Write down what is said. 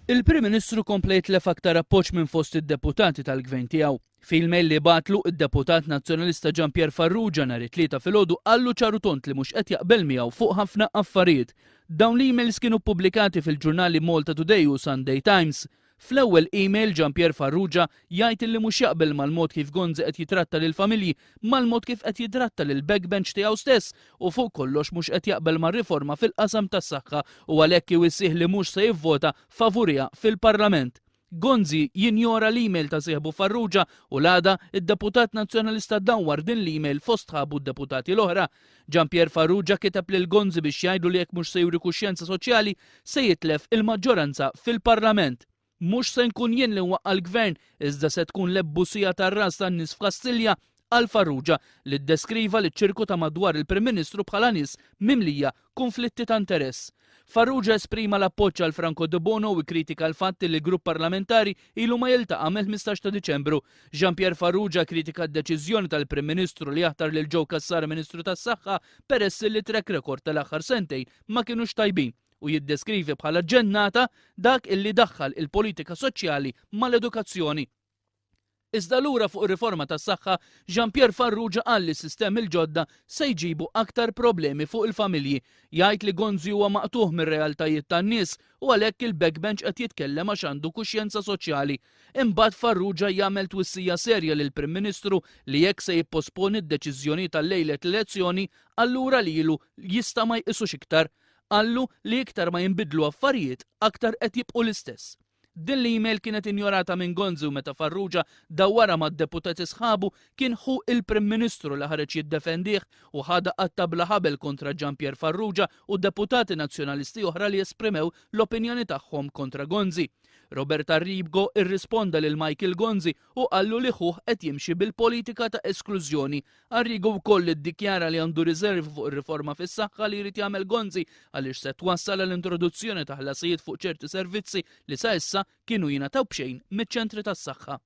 Il-Prim Ministru kompla jitlef aktar appoġġ minn fost id-deputati tal-Gvern tiegħu. Fil-mail li bagħatlu id-deputat Nazzjonalista Jean Pierre Farrugia nhar it-Tlieta filgħodu qallu ċar u tond li mhux qed jaqbel miegħu fuq ħafna affarijiet. Dawn l-emails kienu ppubblikati fil-ġurnali Malta Today u Sunday Times. Fl-ewwel email Jean Pierre Farrugia jgħid illi mhux jaqbel mal-mod kif Gonzi qed jitratta lill-familji, mal-mod kif qed jitratta lill-backbench tiegħu stess u fuq kollox mhux qed jaqbel mar-riforma fil-qasam tas-saħħa u għalhekk iwissih li mhux se jivvota favuriha fil-Parlament. Gonzi jinjora l-email ta' sieħbu Farrugia u l-għada id-deputat Nazzjonalista dawwar din l-email fost sħabu d-deputati l-oħra. Jean Pierre Farrugia kiteb lil Gonzi biex jgħidlu li jekk mhux se juri kuxjenza soċjali se jitlef il-maġġoranza fil-Parlament. Mhux se nkun jien li nwaqqa' l-Gvern iżda se tkun l-ebbusija tar-ras tan-nies f'Kastilja, qal Farrugia, li ddeskriva liċ-ċirku ta' madwar il-Prim Ministru bħala nies mimlija kunflitti ta' interess. Farrugia esprima l-appoġġ għal Franco Debono u kkritika l-fatt li l-grupp parlamentari ilu ma jiltaqa' mill-15 ta' Diċembru. Jean Pierre Farrugia kkritika d-deċiżjoni tal-Prim Ministru li jaħtar lil Joe Cassar Ministru tas-Saħħa peress li t-track record tal-aħħar sentejn ma kinux tajbin u jiddeskrivi bħala ġennata dak illi daħħal il-politika soċjali mal-edukazzjoni. Iżda lura fuq ir-riforma tas-saħħa, Jean Pierre Farrugia qal li s-sistemi l-ġodda se jġibu aktar problemi fuq il-familji. Jgħid li Gonzi huwa maqtugħ mir-realtajiet tan-nies u għalhekk il-backbench qed jitkellem għax għandu kuxjenza soċjali. Imbagħad Farrugia jagħmel twissija serja lill-Prim Ministru li jekk se jipposponi d-deċiżjonijiet għal lejlet l-elezzjoni, allura lilu jista' ma jqisux iktar. Qallu li iktar ma jinbidlu affarijiet, aktar qed jibqgħu l-istess. Din l-email kienet injorata minn Gonzi u meta Farrugia dawwarha mad-deputati sħabu kien ħu il-Prim Ministru li ħareġ jiddefendih u ħadha qatta bla ħabel kontra Jean Pierre Farrugia u deputati Nazzjonalisti oħra li esprimew l-opinjoni tagħhom kontra Gonzi. Robert Arrigo irrisponda lil Michael Gonzi u qallu li ħuh qed jimxi bil-politika ta' esklużjoni. Arrigo wkoll iddikjara li għandu riservi fuq ir-riforma fis-saħħa li jrid jagħmel Gonzi għaliex se twassal għal introduzzjoni ta' ħlasijiet fuq ċerti servizzi li sa issa kienu jingħataw b'xejn miċ-ċentri tas-saħħa.